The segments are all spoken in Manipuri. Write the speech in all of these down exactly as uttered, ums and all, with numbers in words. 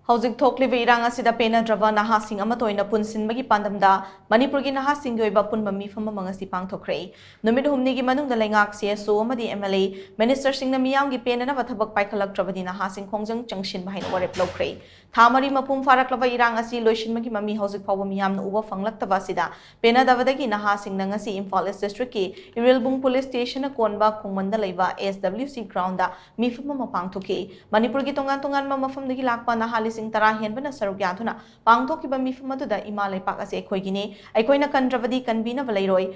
ꯍꯧꯖꯤꯛ ꯊꯣꯛꯂꯤꯕ ꯏꯔꯥꯡ ꯑꯁꯤꯗ ꯄꯦꯟꯅꯗ꯭ꯔꯕ ꯅꯍꯥꯁꯤꯡ ꯑꯃꯠꯇ ꯑꯣꯏꯅ ꯄꯨꯟꯁꯤꯟꯕꯒꯤ ꯄꯥꯟꯗꯝꯗ ꯃꯅꯤꯄꯨꯔꯒꯤ ꯅꯍꯥꯁꯤꯡꯒꯤ ꯑꯣꯏꯕ ꯑꯄꯨꯟꯕ ꯃꯤꯐꯝ ꯑꯃ ꯉꯁꯤ ꯄꯥꯡꯊꯣꯛꯈ꯭ꯔꯦ꯫ ꯅꯨꯃꯤꯠ ꯍꯨꯝꯅꯤꯒꯤ ꯃꯅꯨꯡꯗ ꯂꯩꯉꯥꯛ, C S O ꯑꯃꯗꯤ M L A, minister ꯁꯤꯡꯅ ꯃꯤꯌꯥꯝꯒꯤ ꯄꯦꯟꯅꯅꯕ ꯊꯕꯛ ꯄꯥꯏꯈꯠꯂꯛꯇ꯭ꯔꯕꯗꯤ ꯅꯍꯥꯁꯤꯡ ꯈꯣꯡꯖꯪ ꯆꯪꯁꯤꯟꯕ ꯍꯥꯏꯅ ꯋꯥꯔꯦꯞ ꯂꯧꯈ꯭ꯔꯦ꯫ ꯊꯥ ꯃꯔꯤ ꯃꯄꯨꯡ ꯐꯥꯔꯛꯂꯕ ꯏꯔꯥꯡ ꯑꯁꯤ ꯂꯣꯏꯁꯤꯟꯕꯒꯤ ꯃꯃꯤ ꯍꯧꯖꯤꯛ ꯐꯥꯎꯕ ꯃꯤꯌꯥꯝꯅ ꯎꯕ ꯐꯪꯂꯛꯇꯕ ꯑꯁꯤꯗ ꯄꯦꯟꯅꯗꯕꯗꯒꯤ ꯅꯍꯥꯁꯤꯡꯅ ꯉꯁꯤ ꯏꯝꯐꯥꯜ East district ꯀꯤ ꯏꯔꯤꯜꯕꯨꯡ police station ꯅ ꯀꯣꯟꯕ ꯈꯣꯡꯃꯟꯗ ꯂꯩꯕ S W C ground ꯗ ꯃꯤꯐꯝ ꯑꯃ ꯄꯥꯡꯊꯣꯛꯈꯤ꯫ ꯃꯅꯤꯄꯨꯔꯒꯤ ꯇꯣꯉꯥꯟ ꯇꯣꯉꯥꯟꯕ ꯃꯐꯝꯗꯒꯤ ꯂꯥꯛꯄ ꯅꯍꯥ ꯂꯤꯁꯤꯡ ꯇꯔꯥ ꯍꯦꯟꯕꯅ ꯁꯔꯨꯛ ꯌꯥꯗꯨꯅ ꯄꯥꯡꯊꯣꯛꯈꯤꯕ ꯃꯤꯐꯝ ꯑꯗꯨꯗ "ꯏꯃꯥ ꯂꯩꯄꯥꯛ ꯑꯁꯤ ꯑꯩꯈꯣꯏꯒꯤꯅꯤ, ꯑꯩꯈꯣꯏꯅ ꯀꯟꯗ꯭ꯔꯕꯗꯤ ꯀꯟꯕꯤꯅꯕ ꯂꯩꯔꯣꯏ,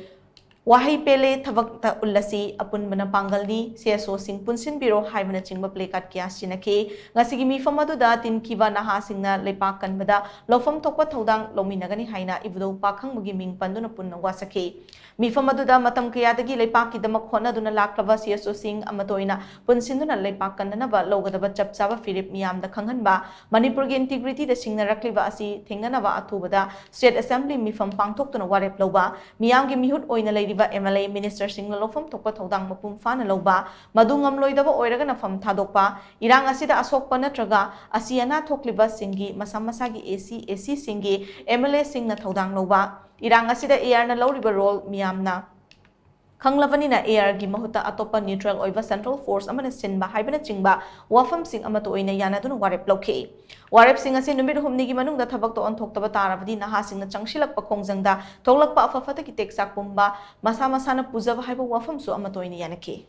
ꯋꯥꯍꯩ ꯄꯦꯜꯂꯦ, ꯊꯕꯛꯇ ꯎꯠꯂꯁꯤ, ꯑꯄꯨꯟꯕꯅ ꯄꯥꯡꯒꯜꯅꯤ, C S O ꯁꯤꯡ ꯄꯨꯟꯁꯤꯟꯕꯤꯔꯣ" ꯍꯥꯏꯕꯅꯆꯤꯡꯕ placard ꯀꯌꯥ ꯁꯤꯟꯅꯈꯤ꯫ ꯉꯁꯤꯒꯤ ꯃꯤꯐꯝ ꯑꯗꯨꯗ ꯇꯤꯟꯈꯤꯕ ꯅꯍꯥꯁꯤꯡꯅ ꯂꯩꯄꯥꯛ ꯀꯟꯕꯗ ꯂꯧꯐꯝ ꯊꯣꯛꯄ ꯊꯧꯗꯥꯡ ꯂꯧꯃꯤꯟꯅꯒꯅꯤ ꯍꯥꯏꯅ ꯏꯕꯨꯙꯧ ꯄꯥꯈꯪꯕꯒꯤ ꯃꯤꯡ ꯄꯟꯗꯨꯅ ꯄꯨꯟꯅ ꯋꯥꯁꯛꯈꯤ꯫ ꯃꯤꯐꯝ ꯑꯗꯨꯗ ꯃꯇꯝ ꯀꯌꯥꯗꯒꯤ ꯂꯩꯄꯥꯛꯀꯤꯗꯃꯛ ꯍꯣꯠꯅꯗꯨꯅ ꯂꯥꯛꯂꯕ C S O ꯁꯤꯡ ꯑꯃꯠꯇ ꯑꯣꯏꯅ ꯄꯨꯟꯁꯤꯟꯗꯨꯅ ꯂꯩꯄꯥꯛ ꯀꯟꯅꯅꯕ ꯂꯧꯒꯗꯕ ꯆꯞ ꯆꯥꯕ ꯐꯤꯔꯦꯞ ꯃꯤꯌꯥꯝꯗ ꯈꯪꯍꯟꯕ, ꯃꯅꯤꯄꯨꯔꯒꯤ integrity ꯗ ꯁꯤꯡꯅꯔꯛꯂꯤꯕ ꯑꯁꯤ ꯊꯦꯡꯅꯅꯕ ꯑꯊꯨꯕꯗ State Assembly ꯃꯤꯐꯝ ꯄꯥꯡꯊꯣꯛꯇꯨꯅ ꯋꯥꯔꯦꯞ ꯂꯧꯕ, ꯃꯤꯌꯥꯝꯒꯤ ꯃꯤꯍꯨꯠ ꯑꯣꯏꯅ ꯂꯩꯔꯤꯕ M L A, minister ꯁꯤꯡꯅ ꯂꯧꯐꯝ ꯊꯣꯛꯄ ꯊꯧꯗꯥꯡ ꯃꯄꯨꯡ ꯐꯥꯅ ꯂꯧꯕ, ꯃꯗꯨ ꯉꯝꯂꯣꯏꯗꯕ ꯑꯣꯏꯔꯒꯅ ꯐꯝ ꯊꯥꯗꯣꯛꯄ, ꯏꯔꯥꯡ ꯑꯁꯤꯗ ꯑꯁꯣꯛꯄ ꯅꯠꯇ꯭ꯔꯒ ꯑꯁꯤ ꯑꯅꯥ ꯊꯣꯛꯂꯤꯕꯁꯤꯡꯒꯤ ꯃꯁꯥ ꯃꯁꯥꯒꯤ A C, A C ꯁꯤꯡꯒꯤ M L A ꯁꯤꯡꯅ ꯊꯧꯗꯥꯡ ꯂꯧꯕ, ꯏꯔꯥꯡ ꯑꯁꯤꯗ A R ꯅ ꯂꯧꯔꯤꯕ role ꯃꯤꯌꯥꯝꯅ ꯈꯪꯂꯕꯅꯤꯅ A R ꯒꯤ ꯃꯍꯨꯠꯇ ꯑꯇꯣꯞꯄ neutral ꯑꯣꯏꯕ central force ꯑꯃꯅ ꯁꯤꯟꯕ ꯍꯥꯏꯕꯅꯆꯤꯡꯕ ꯋꯥꯐꯝꯁꯤꯡ ꯑꯃꯠꯇ ꯑꯣꯏꯅ ꯌꯥꯅꯗꯨꯅ ꯋꯥꯔꯦꯞ ꯂꯧꯈꯤ꯫ ꯋꯥꯔꯦꯞꯁꯤꯡ ꯑꯁꯤ ꯅꯨꯃꯤꯠ ꯍꯨꯝꯅꯤꯒꯤ ꯃꯅꯨꯡꯗ ꯊꯕꯛꯇ ꯑꯣꯟꯊꯣꯛꯇꯕ ꯇꯥꯔꯕꯗꯤ ꯅꯍꯥꯁꯤꯡꯅ ꯆꯪꯁꯤꯜꯂꯛꯄ ꯈꯣꯡꯖꯪꯗ ꯊꯣꯛꯂꯛꯄ ꯑꯐ ꯐꯠꯇꯒꯤ ꯇꯦꯛꯆꯥꯛ ꯄꯨꯝꯕ ꯃꯁꯥ ꯃꯁꯥꯅ ꯄꯨꯖꯕ ꯍꯥꯏꯕ ꯋꯥꯐꯝꯁꯨ ꯑꯃꯠꯇ ꯑꯣꯏꯅ ꯌꯥꯅꯈꯤ꯫